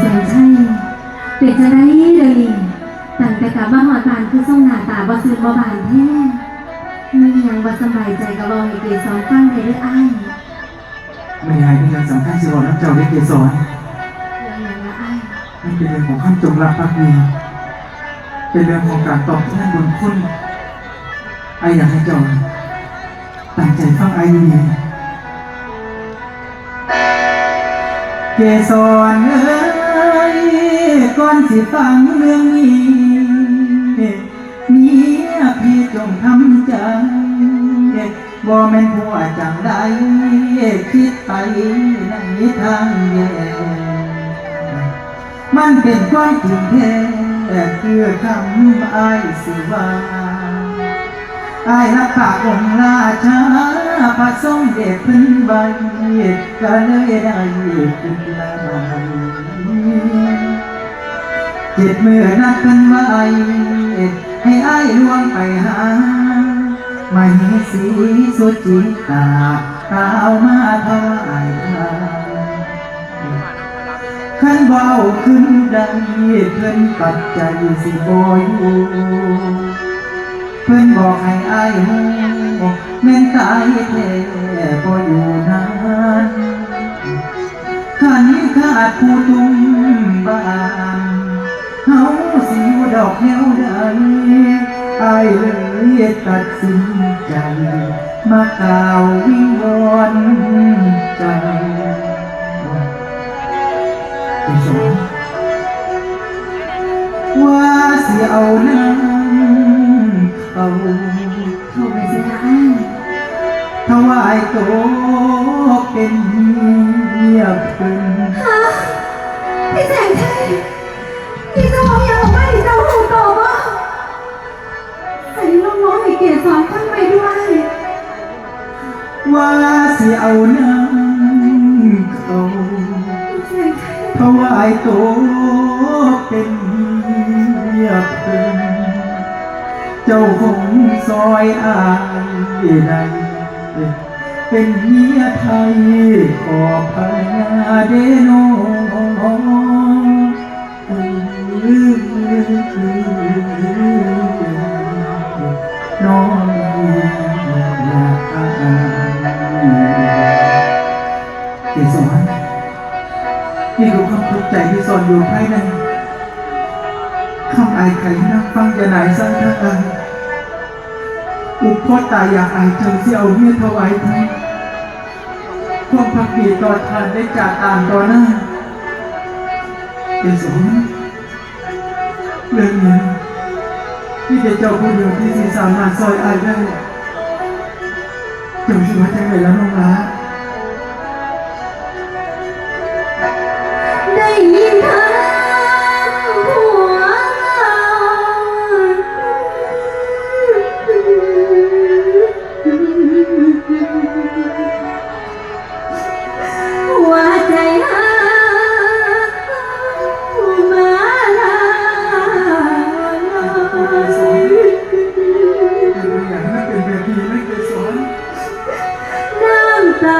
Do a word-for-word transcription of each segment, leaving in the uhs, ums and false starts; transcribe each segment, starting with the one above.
แสนชัย เป็นจั่งใดเดี๋ยวนี้ ตั้งแต่กลับมาฮอดบ้านคือทรงหน้าตาบ่ซื่นบ่บานแท้ มีหยังบ่สำบายใจก็เว้าให้เกสรฟังได้เด้ออ้าย ไม่อยากมีเรื่องสำคัญสิเว้านำเจ้าเด้อเกสร เรื่องหยังล่ะอ้าย มันเป็นเรื่องของความจงรักภักดี เป็นเรื่องของการตอบแทนบุญคุณ อ้ายอยากให้เจ้าตั้งใจฟังอ้ายดีๆ เกสรเอ้ย ก่อนสิฟังเรื่องนี้ เมียพี่จงทำใจ บ่แม่นผัวจั่งใด คิดไปในทางแย่ มันเป็นความจริงแท้ คือคำอ้ายสิว่า อ้ายรับปากองค์ราชา พระสมเด็จเพิ่นไว้ ก็เลยได้คิดหลาย เจ็ดมื้อนัดเพิ่นไว้ ให้อ้ายล่วงไปหา มเหสีสุจิตตา ตาวมาถวายทาน คันเว้าขึ้นได้ เพิ่นปัจจัยสิบ่อยู่ เพิ่นบอกให้อ้ายฮู้ แม่นตายแท้บ่อยู่นาน คันขาดผู้ตุ้มบ้าน เฮาสิอยู่ดอกแนวใด อ้ายเลยตัดสินใจ มากล่าววิงวอนเจ้า เกสร ว่าสิเอานำเขา เขาไปใส่ละอ้าย ถวายตัวเป็นเมียเพิ่น ฮะ พี่แสนชัย พี่เจ้าของยังบอกว่าพี่เจ้าหูโตบ่ ใส่ลองร้องให้เกสรฟังไปด้วย ว่าสิเอานำเขา พี่แสนชัย ถวายตัวเป็นเมียเพิ่น เจ้าคงซอยอ้ายได้ เป็นเมียไทยขอพญาเด้อน้อง น้อง เกสร นี่คือความทุกข์ใจที่ซ่อนอยู่ภายใน คำอ้ายไขให้นางฟัง อย่าหนายสร้างทางอ้าย อุบพอตายอยากอ้ายเจ้าสิเอาเมียถวายท่าน ความภักดีต่อท่านได้จากอ่านต่อหน้า เกสร เรื่องนี้มีแต่เจ้าผู้เดียวที่สิสามารถซอยอ้ายได้ เจ้าสิว่าจั่งใดล่ะน้องหลา ได้ยินทางผัวเว้า หัวใจหามาลา อย่าให้มันเป็นแบบนี้นะเกสร น้ำตา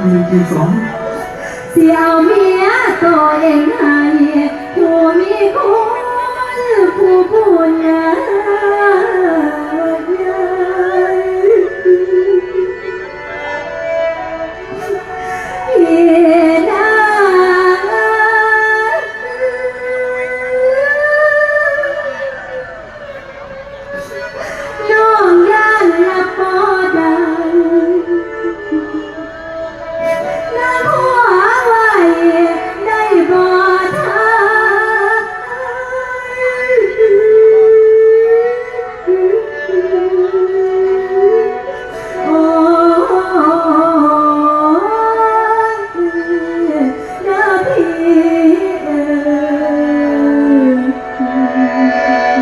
มีเกสร สิเอาเมียตัวเองให้ผู้มีคุณผู้บุญใหญ่ พี่นาง น้องย่านละบ่ได้ นางขอไว้ได้บ่ทัน โอ้ย เด้อพี่เอ๋ย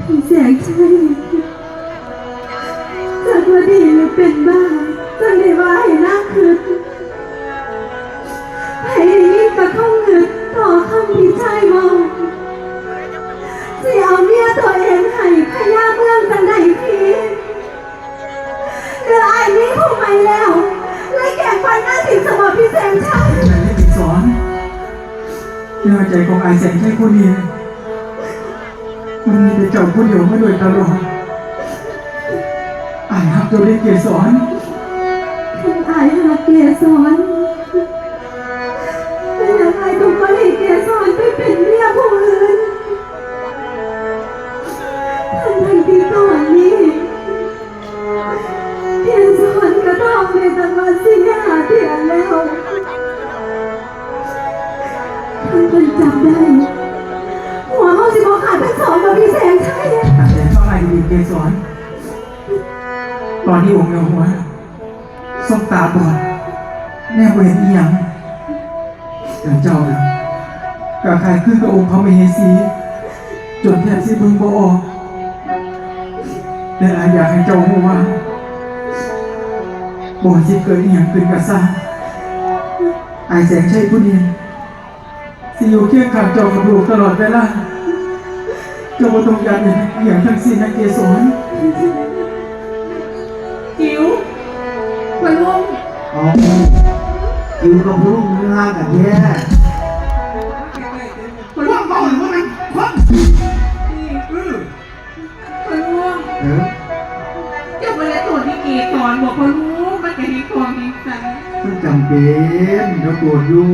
พี่แสงชัย จักว่าดีหรือเป็นบ้า จังได้ว่าให้นางคิด ไผได้ยินก็คงนึกต่อคำพี่ชายเว้า สิเอาเมียตัวเองให้พญาเมืองจังใดพี่ เดี๋ยวอ้ายมีผู้ใหม่แล้ว เลยแกล้งปล่อยนางถิ่มสมบัติพี่แสงชัย แม่นเกสร ในหัวใจของอ้ายแสงชัยผู้นี้ มันมีแต่เจ้าผู้เดียวมาโดยตลอด อ้ายฮักเจ้าเด้เกสร อ้ายฮักเกสร แต่ยังไงก็บ่ให้เกสรไปเป็นเมียผู้อื่น ทั้งๆที่ตอนนี้ เกสรก็ท้องได้ตั้งมาสี่ห้าเดือนแล้ว คันเพิ่นจับได้ หัวเฮาสิบ่ขาดทั้งสองบ่พี่แสงชัย ตั้งแต่เท่าไหร่ดีเกสร ตอนนี้องค์เหนือหัว สบตาบอด แนมบ่เห็นอีหยัง แต่เจ้าน่ะ ก็คล้ายคือกับองค์พระมเหสี จนแทบสิเบิ่งบ่ออก แต่อ้ายอยากให้เจ้ารู้ว่า บ่ว่าสิเกิดอีหยังขึ้นก็ซ่าง อ้ายแสงชัยผู้นี้ สิอยู่เคียงข้างเจ้ากับลูกตลอดเวลา เจ้าบ่ต้องย้านอีหยังทั้งสิ้นนะเกสร จิ๋ว พ่อลุง อ๋อ อยู่กับพ่อลุงมันห่างกันแท้ พ่อลุง พ่อลุง พ่อลุง พ่อลุง พ่อลุง เออ เจ้าบ่ได้ตรวจที่เกสรบ่พ่อลุง มันก็เห็นของเห็นสัน มันจำเป็น เดี๋ยวตรวจอยู่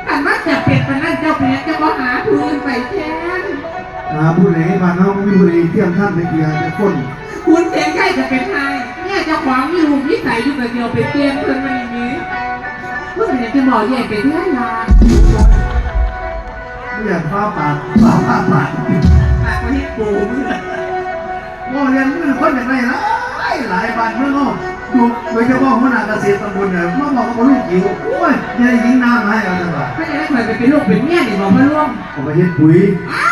คันมันจำเป็นปานนั้น เจ้าเป็นหยังเจ้าบ่หาผู้อื่นไปแทน หาผู้ใด บ้านเฮาบ่มีผู้ใดเทียมทันในเกียรติคน คุณเสงชัยก็เป็นไห้ เนี่ยเจ้าของมีลูกนิสัยอยู่ก็เดียวไปเปลี่ยนเพิ่นมานี่ มึงเป็นหยังจะบอกแยกไปเรื่อยล่ะ บ่อยากฟ้าปาก ฟ้าปาก ปากมันให้โกง เว้าเรื่องเงินคนอยากได้หลายหลาย บ้านเมืองเฮา อยู่ โดยเฉพาะหัวหน้าเกษตรตำบลเนี่ย มาบอกว่าลูกหิว โอ้ย อย่าได้ยิงน้ำให้เอาจังหวะ ถ้าจะให้ข่อยไปเป็นลูกเป็นเมียนี่บอกพ่อลุง เอาไปเฮ็ดปุ๋ย อ้า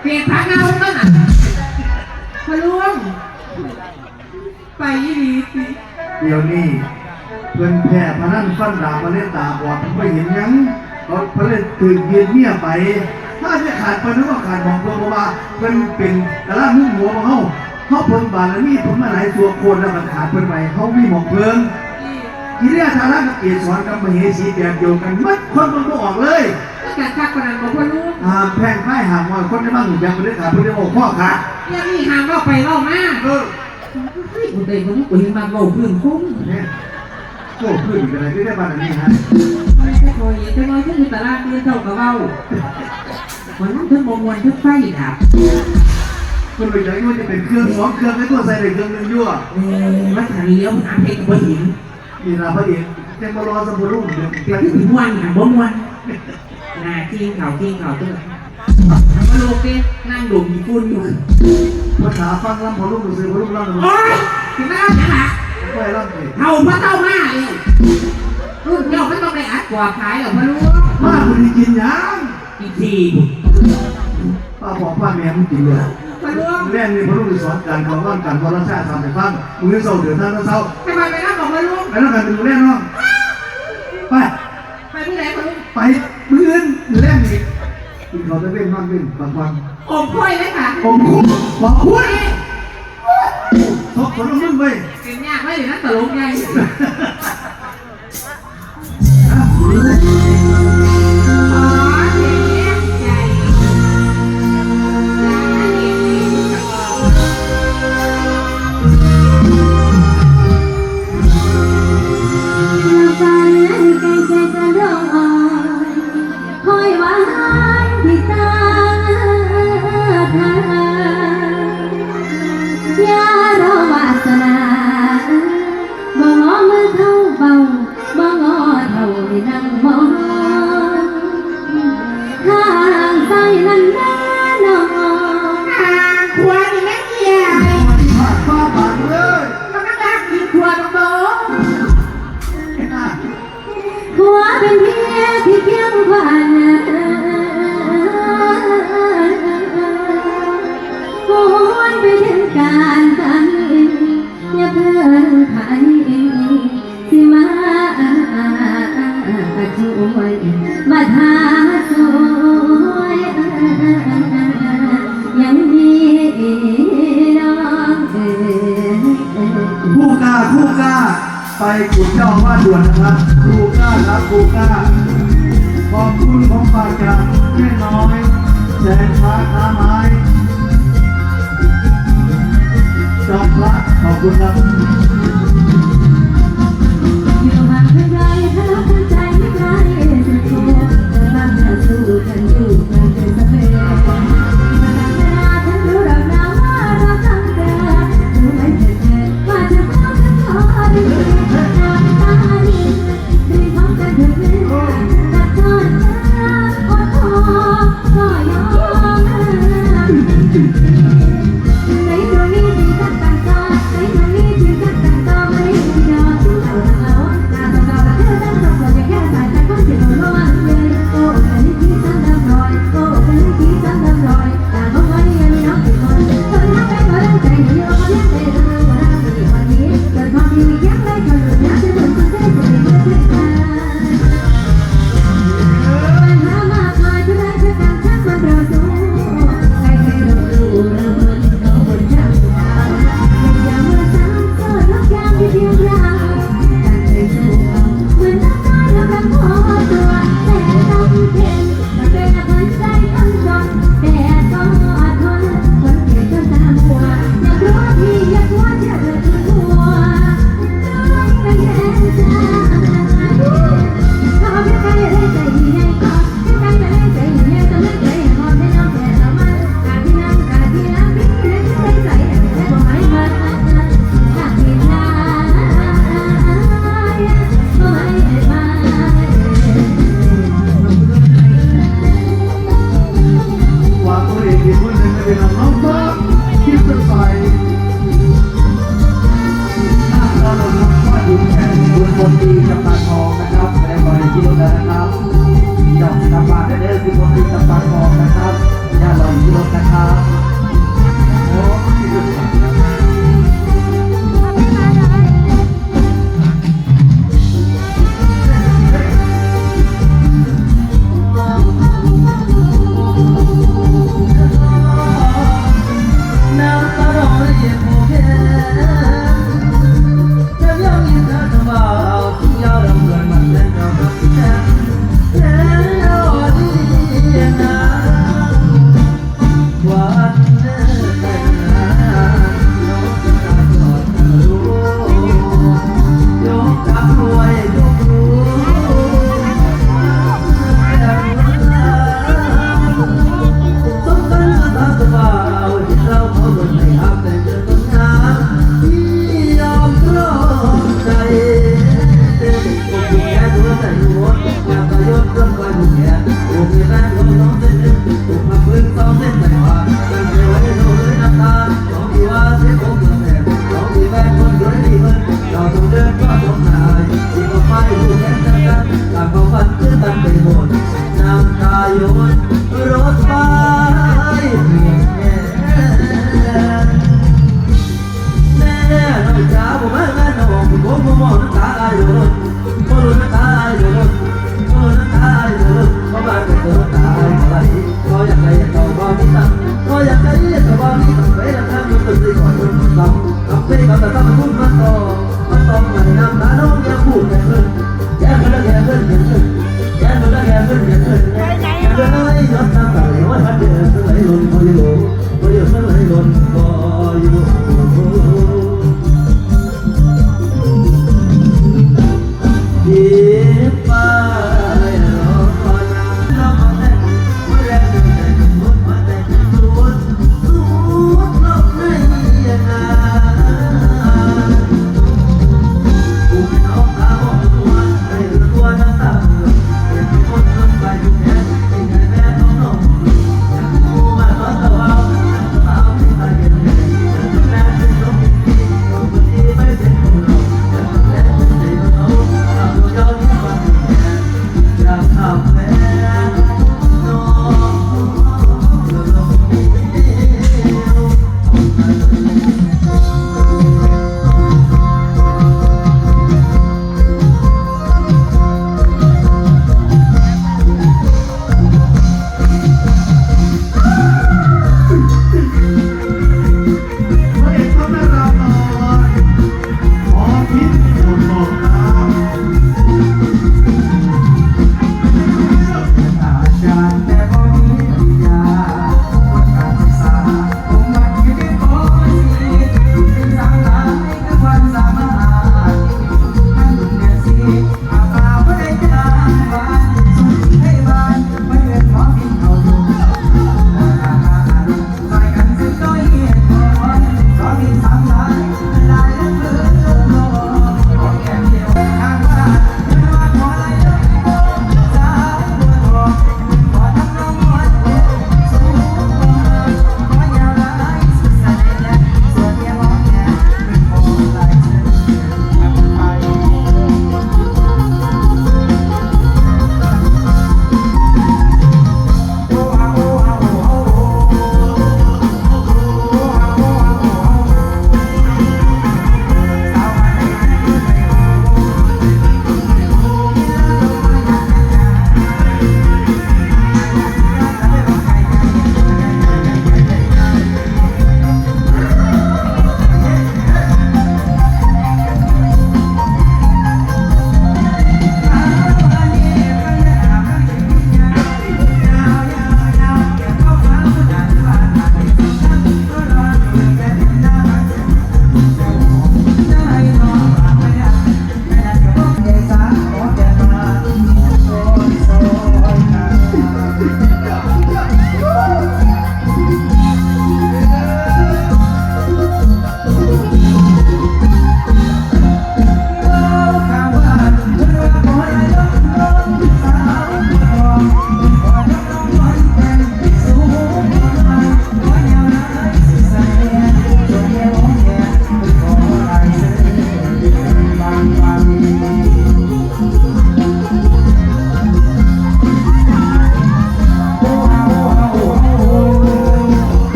เกลียดผักเน่าต้นน่ะ พ่อลุง ไปอีหลีติ เดี๋ยวนี้ เพิ่นแพ้พนันฟันดาบ เพิ่นเลยตาบอด เพิ่นบ่เห็นหยัง เขา เพิ่นเลยถูกยึดเมียไป ถ้าจะขาดเพิ่นก็ขาดหม่องเพิ่น เพราะว่าเพิ่นเป็นกะลาหุ้มหัวของเฮา เฮาเพิ่งบารมีเพิ่นมาหลายชั่วโคตรแล้ว มันขาดเพิ่นไป เฮามีหม่องเพิ่น กิริยาท่าทางกับเกสรกับมเหสีแบบเดียวกันหมด คนเบิ่งบ่ออกเลย ก็จัดคักปานนั้นบ่พ่อลุง ห้ามแพร่งพราย ห้ามว่าคนในบ้านรู้จัก เพิ่นเลยขาด เพิ่นเลยบอกพ่อขาด เรื่องนี้ห้ามเว้าไปเว้ามา เออ เฮ้ย กูได้บ่รู้ กูยังมักเว้าพื้นคง เนี่ย โอ้ พื้นเป็นอะไรที่ได้บ้านอันนี้ฮะ มันจะคอยเห็นจังน้อย คือตลาดมื้อเช้าก็เว้า วันนั้นเทิงบ่ม่วนเทิงไฟดับ คนไปใหญ่ว่าจะเป็นเครื่องสองเครื่อง ให้ตัวใส่ได้เครื่องหนึ่งอยู่อะ เออ มาทางเลี้ยวหาเพชรบ่เห็น นี่ล่ะพระเอก แกมารอสมบูรณ์เดี๋ยวเปลี่ยน แต่ที่สิม่วนน่ะบ่ม่วน หน้าจริงเขาจริงเขาตัว มาโลกเด้ นั่งดมญี่ปุ่นอยู่ ภาษาฟังลำพอลุงซื้อพอลุงลำ โอ๊ย สิมาลำหยังล่ะ ค่อยลำสิ เฒ่าพอเฒ่ามาเลย รุ่นเจ้ามันต้องได้อัดกว่าขายเหรอพ่อลุง มาบ่ได้กินหยัง อีกที ป้าบอกป้าแม่มึงกินเลย พ่อลุง แรกนี่พอลุงสอนการของว่างการวารชาติสามสิบฟัง มื้อเช้าเดินทางเช้า ไปไปไปรับของพ่อลุง ไปแล้วกันเป็นมื้อแรกเนาะ ไป ไปมื้อใดพ่อลุง ไปมื้ออื่นมื้อแรกนี่ กินข้าวตะเวนนอนเวนบางวัน อมกล้วยไหมคะ อมกล้วย บอกกล้วย ตก คนละมึงเว้ย เป็นยากไว้อยู่นะตลกไง คอยหวานที่ตาทาง อย่ารอวาสนา บ่งอมือเข้าเบา บ่งอเท่าให้นั่งมอง ทางซ้ายนั้นแน่นอน ทางขวานี่แม่นเอี่ยม ผ่านฟ้าบางเลย กำลังลากกินขวดโต หัวเป็นเพียงที่เพียงผ่านหวนไปถึงการตันอย่าเพิ่งไขสิมาช่วยมาท้าสวยยังดีน้องเอ๋ย ผู้กล้า ผู้กล้า ไปขุดเจ้าอาวาสด่วนนะครับ ผู้กล้าครับ ผู้กล้า ขอบคุณของฝากจากแม่น้อย แสงฟ้าค้าไม้ จอมพระ ขอบคุณครับ อยู่ห่างเพียงไกล ถ้ารักทั้งใจไม่ไกลสุดตัว แต่บ้านเธอสู้กันอยู่ ฝากตัวเองอีกคนหนึ่งก็เป็นน้องฟอส คิดสดใส หน้าตาหล่อน้องฟอส ดูแข่งคุณมนตรีจำปาทองนะครับ แสดงความยินดีด้วยนะครับ ดอกสตาร์บัคเด้อ คุณมนตรีจำปาทองนะครับ อย่ารออยู่ที่รถนะครับ โอ้ คิดสดใส น้ำตาหยดรถไฟแม่น้องจ๋าบ่มางานน้อง ผมบ่มองน้ำตาอ้ายหยด บ่รู้น้ำตาอ้ายหยด บ่รู้น้ำตาอ้ายหยด บ่มาแต่ตัวน้ำตาอ้ายบ่ไหล บ่อยากได้เจ้าบ่มีตังค์ บ่อยากได้เจ้าบ่มีตังค์ ไปละทางมันเป็นสิก่อนมันลำ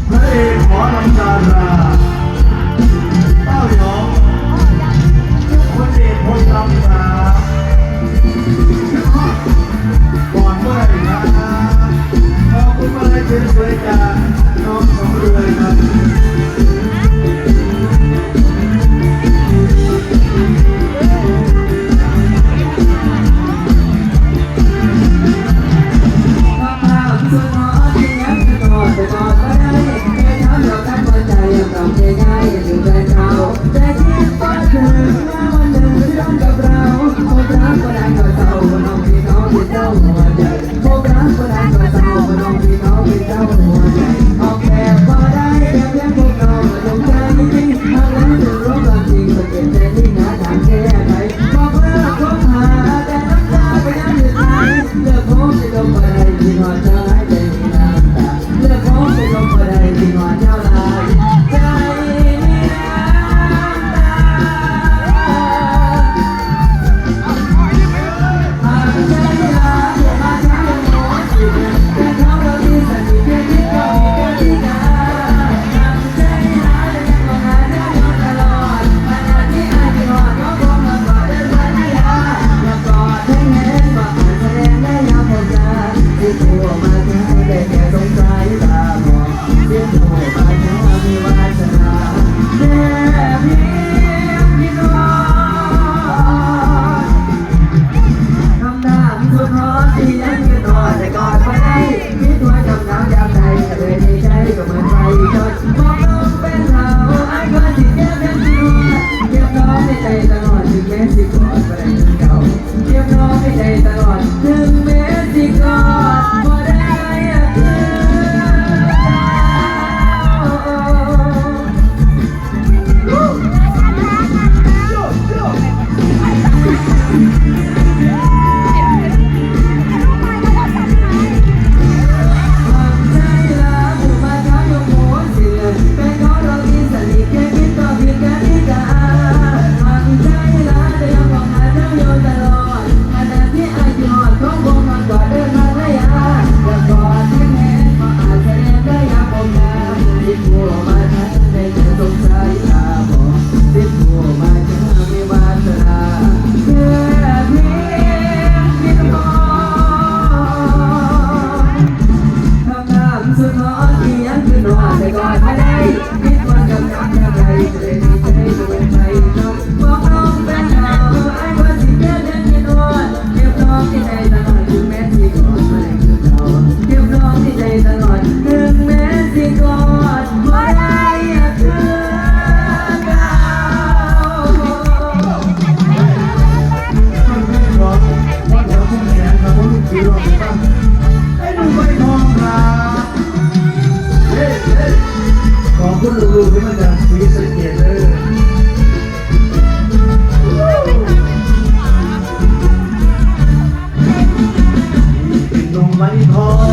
พระเอกหมอลำดาราเต้ายอง พระเอกหมอลำดารา ก่อนเมื่อไหร่นะ ขอบคุณมาลัยสวยๆจากน้องสำรวยครับ เ เก็บน้องในใจตลอด ถึงแม้สิกอดบ่ได้คือเก่า ขอบคุณลูกๆที่มาจากศรีสะเกษเด้อ ขอบคุณลูกๆที่มาจากศรีสะเกษเด้อ เป็นหนุ่มไร้ทอง